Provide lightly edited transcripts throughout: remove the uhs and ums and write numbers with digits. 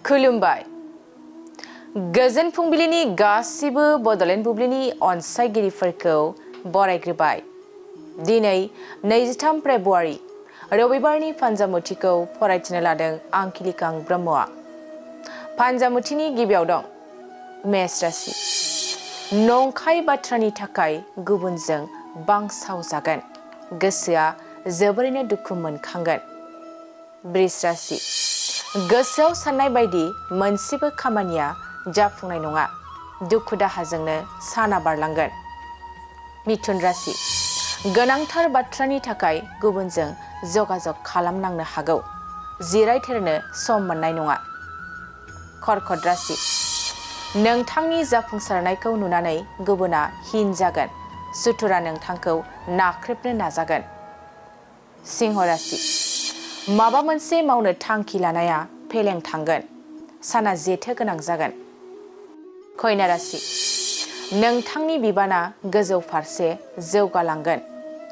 खुलुमबाय गोजोन फुंबिलिनि गासिबो बडलेण्ड बुब्लिनि अनसायगिरिफोरखौ बरायग्रोबाय। दिनै 23 फेब्रुवारि रबिबारनि फान्जामुथिखौ फरायथिनो लादों आं किलिकां ब्रह्मआ। फान्जामुथिनि गिबियाव दं मेष राशि। नंखाय बाथ्रानि थाखाय गुबुनजों बांसावजागोन, गोसोआ जोबोरैनो दुखु मोनखांगोन। वृष राशि। गोसोआव साननाय बायदि मोनसेबो खामानिया जाफुंनाय नङा, दुखु दाहाजोंनो साना बारलांगोन। मिथुन राशि। गोनांथार बाथ्रानि थाखाय गुबुनजों जगाजग खालामनांनो हागौ, जिरायथेरनो सम मोननाय नङा। कर्कट राशि। नोंथांनि जाफुंसारनायखौ नुनानै गुबुना हिन जागोन, सुथुरा नोंथांखौ नाख्रेबनो नाजागोन। सिंह राशि। माबा मोनसे मावनो थांखि लानाया फेलें थांगोन, साना जेथो गोनां जागोन। कन्या राशि। नोंथांनि बिबाना गोजौ फारसे जौगालांगोन,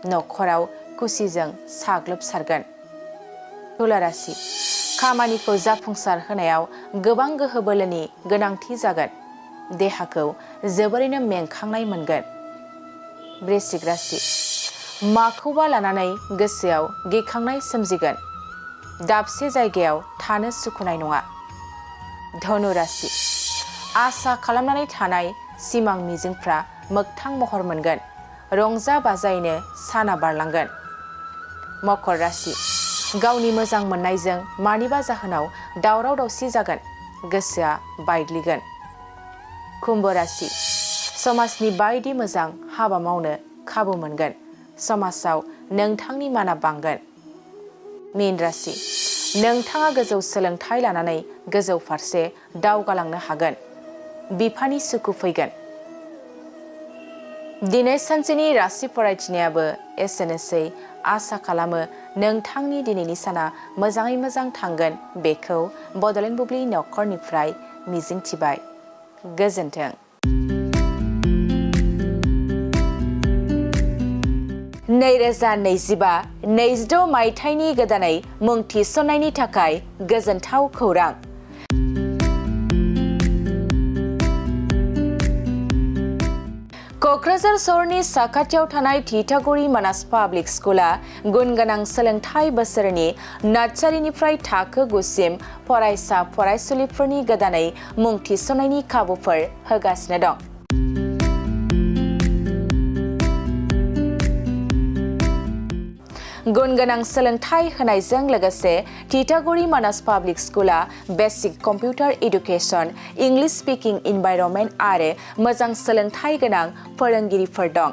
नखराव खुसिजों साग्लोबसारगोन। तुला राशि। खामानिखौ जाफुंसार होनायाव गोबां गोहो बोलोनि गोनांथि जागोन, देहाखौ जोबोरैनो मेंखांनाय मोनगोन। वृश्चिक राशि। माखौबा लानानै गोसोआव गिखांनाय सोमजिगोन, दाबसे जायगायाव थानो सुखुनाय नङा। धनु राशि। आसा खालामनानै थानाय सिमां मिजिंफ्रा मोगथां महर मोनगोन, रंजा बाजायैनो साना बारलांगोन। मकर राशि। गावनि मोजां मोननायजों मानिबा जाहोनाव दावराव दावसि जागोन, गोसोआ बायग्लिगोन। कुम्भ राशि। समाजनि बायदि मोजां हाबा मावनो खाबु मोनगोन, समाजाव नोंथांनि माना बांगोन। मीन राशि। नोंथाङा गोजौ सोलोंथाइ लानानै गोजौ फारसे दावगालांनो हागोन, बिफानि सुखु फैगोन। दिनै सानसेनि राशि फरायथिनायाबो एसेनोसै। आसा खालामो नोंथांनि दिनैनि साना मोजाङै मोजां थांगोन, बेखौ बडलेण्ड बुब्लि नखरनिफ्राय मिजिंथिबाय। गोजोन्थों। 2025-26 मायथाइनि गोदानै मुं थिसननायनि थाखाय गोजोनथाव खौरां। क'क्राझार सहरनि साखाथियाव थानाय थिथागुरि मानास पाब्लिक स्कुला गुन गोनां सोलोंथाइ बोसोरनि नार्सारिनिफ्राय थाखो 9 सिम फरायसा फरायसुलिफोरनि गोदानै मुं थिसननायनि खाबुफोर होगासिनो दं। गुन गोनां सोलोंथाइ होनायजों लोगोसे थिथागुरि मानास पाब्लिक स्कुला basic computer education, English speaking environment आरो मोजां सोलोंथाइ गोनां फोरोंगिरिफोर दं।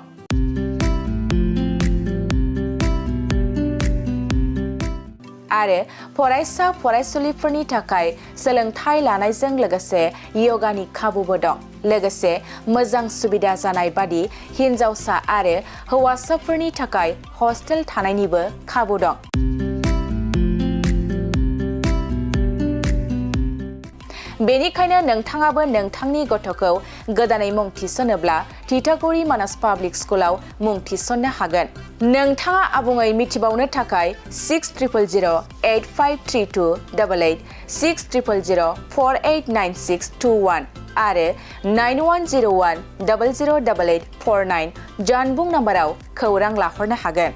आरो फरायसा फरायसुलिफोरनि थाखाय सोलोंथाइ लानायजों लोगोसे यगानि खाबुबो दं। लोगोसे मोजां सुबिदा जानाय बादि हिन्जावसा आरो हौवासाफोरनि थाखाय हस्टेल थानायनिबो खाबु दं। बेनिखायनो नोंथाङाबो नोंथांनि गथ'खौ गोदानै मुं थिसनोब्ला थिथागुरि मानास पाब्लिक स्कुलाव मुं थिसननो हागोन। नोंथाङा आबुङै मिथिबावनो थाखाय 6000853288, 6000489621 आरो 9101008849 जानबुं नाम्बाराव खौरां लाहरनो हागोन।